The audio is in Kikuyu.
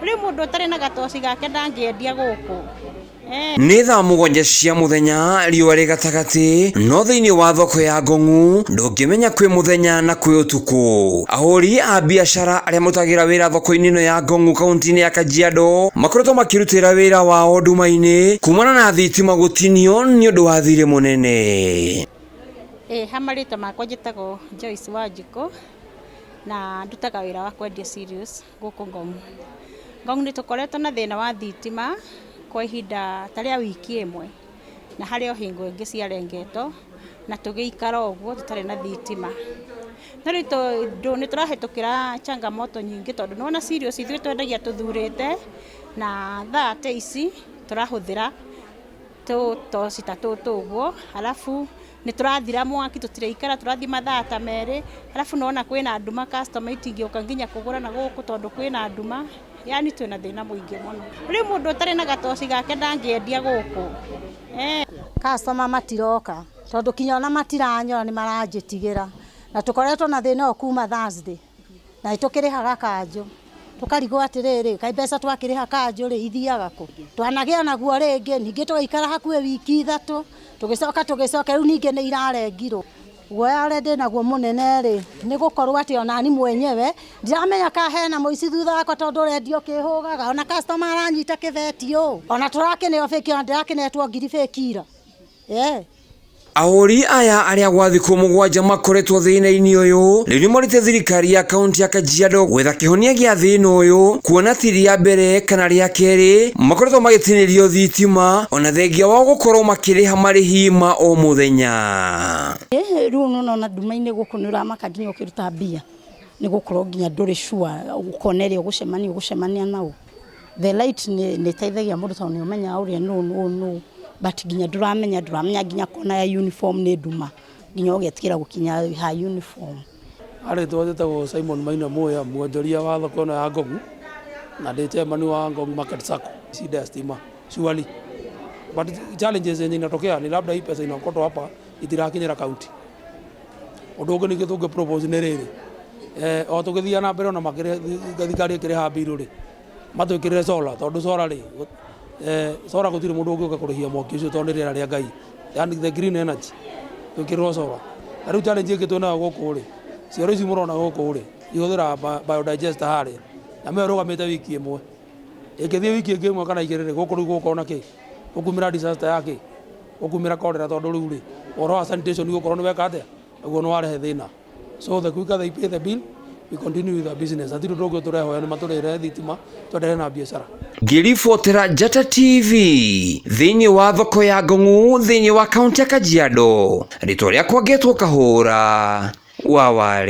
Rĩu mũndũ ũtarĩ na gatoci gake ndangĩendia gũkũ. Nĩ thaa 7 cia mũthenya, riũa rĩ gatagatĩ, no thĩinĩ wa thoko ya Ngong'u ndũngĩmenya kwĩ mũthenya na kwĩ ũtukũ. Ahũri a biacara arĩa marutagĩra wĩra thoko-inĩ ĩno ya Ngong'u kaunti-inĩ ya Kajiado makoretwo makĩrutĩra wĩra wao nduma-inĩ kumana na thitima gũtinio nĩ ũndũ wa thirĩ mũnene. Ĩ ha marĩtwa makwa njĩtagwo Joyce Wanjikũ na ndutaga wĩra wa kwendia cereals gũkũ Ngong. Ngong nĩ tũkoretwo na thĩna wa thitima kwa ihinda ta rĩa wiki ĩmwe, na harĩ o hingo ĩngĩ ciarengetwo na tũgĩikara ũguo tũtarĩ na thitima. No rĩu tondũ nĩ tũrahĩtũkĩra changamoto nyingĩ, tondũ nĩ wona cereals ithuĩ twendagia tũthurĩte, na thaa ta ici tũrahũthĩra tũtoci ta tũtũ ũguo, arabu nĩ tũrathira mwaki, tũtiraikara, tũrathiĩ mathaa ta 2, arabu nĩ wona kwĩna nduma, customer itingĩũka nginya kũgũra na gũkũ tondũ kwĩna nduma, yani twĩna thĩna mũingĩ mũno. Rĩu mũndũ ũtarĩ na gatoci gake ndangĩendia gũkũ. Customer matiroka tondũ kinya ona matiranyora, nĩ maranjĩtigĩra, na tũkoretwo na thĩna ũyũ kuma Thursday, na nĩ tũkĩrĩhaga kanjũ, tũkarigwo atĩrĩrĩ, kaĩ mbeca twakĩrĩha kanjũ rĩ, ithiaga kũ? Twanagĩa naguo rĩngĩ, ningĩ tũgaikara hakuhĩ wiki 3, tũgĩcoka tũgĩcoka, rĩu ningĩ nĩ irarengirwo. Guoya ũrĩa ndĩnaguo mũnene rĩ, nĩ gũkorwo atĩ onani mwenyewe ndiramenya kana hena mũici thutha wakwa, tondũ rendio kĩhũgaga, ona customer aranyita kĩbeti ũũ, ona tũrakĩneo fake, ona ndĩrakĩnetwo ngiri fake ira, yeah. Ahũri aya arĩa gwa thikũ 7 makoretwo thĩna-inĩ ũyũ rĩu nĩmorĩte thirikari ya kaunti ya Kajiado gwetha kĩhonia gĩa thĩna ũyũ, kuona ti rĩa mbere kana rĩa kerĩ makoretwo magĩtinĩrio thitima, ona thengia wao gũkorwo makĩrĩha marĩhi ma o mũthenya. Rĩu nĩũrona nduma-inĩ gũkũ nĩ ũramaka nginya ũkĩruta mbia, nĩ gũkorwo nginya ndũrĩ sure ũkona ĩrĩa ũgũcemania nao. The light nĩ ĩteithagia mũndũ tondũ nĩ ũmenyaga ũrĩa nũ nũ nũ, but nginya ndũramenya nginya kona ya uniform nĩ nduma, nginya ũgetigĩra gũkinya ha uniform. Arĩtwa njĩtagwo Simon Maina Muya, mwonjoria wa thoko ĩno ya Ngong'u, na ndĩ chairman wa Ngong'u Market Sacco. Shida ya stima surely, but challenges yenye inatokea ni labda hii pesa inaokotwa hapa itirakinyĩra county. Ũndũ ũngĩ ningĩ tũngĩ propose nĩ rĩrĩ, o tũgĩthiaga na mbere, ona thirikari ĩkĩrĩha bill rĩ, matwĩkĩrĩre solar, tondũ solar rĩ, solar gũtirĩ mũndũ ũngĩũka kũrĩhia mwaki ũcio tondũ nĩ rĩera rĩa Ngai, yani the green energy, twĩkĩrĩrwo solar. Na rĩu challenge ĩngĩ twĩnayo gũkũ rĩ, cioro ici mũrona gũkũ rĩ, ihũthĩraga biodigester harĩa, na mĩyo ĩrũgamĩte wiki ĩmwe, ĩngĩthiĩ wiki ĩngĩ 1 kana 2 rĩ, gũkũ rĩu gũgũkorwo na kĩ? Gũkumĩra disaster ya kĩ? Gũkumĩra cholera, tondũ rĩu rĩ, ũhoro wa sanitation gũkorwo nĩ weka atĩa, ũguo nĩ warehe thĩna. So the quicker they pay the bill, we continue with our business. Hatirĩ ũndũ ũngĩ tũrehoya, nĩ matũrĩre thitima twendelee na biacara. Ngĩribotera Njata TV thĩinĩ wa thoko ya Ngong'u thĩinĩ wa kaunti ya Kajiado, rĩtwa rĩakwa ngetwo Kahũra wa Warĩ.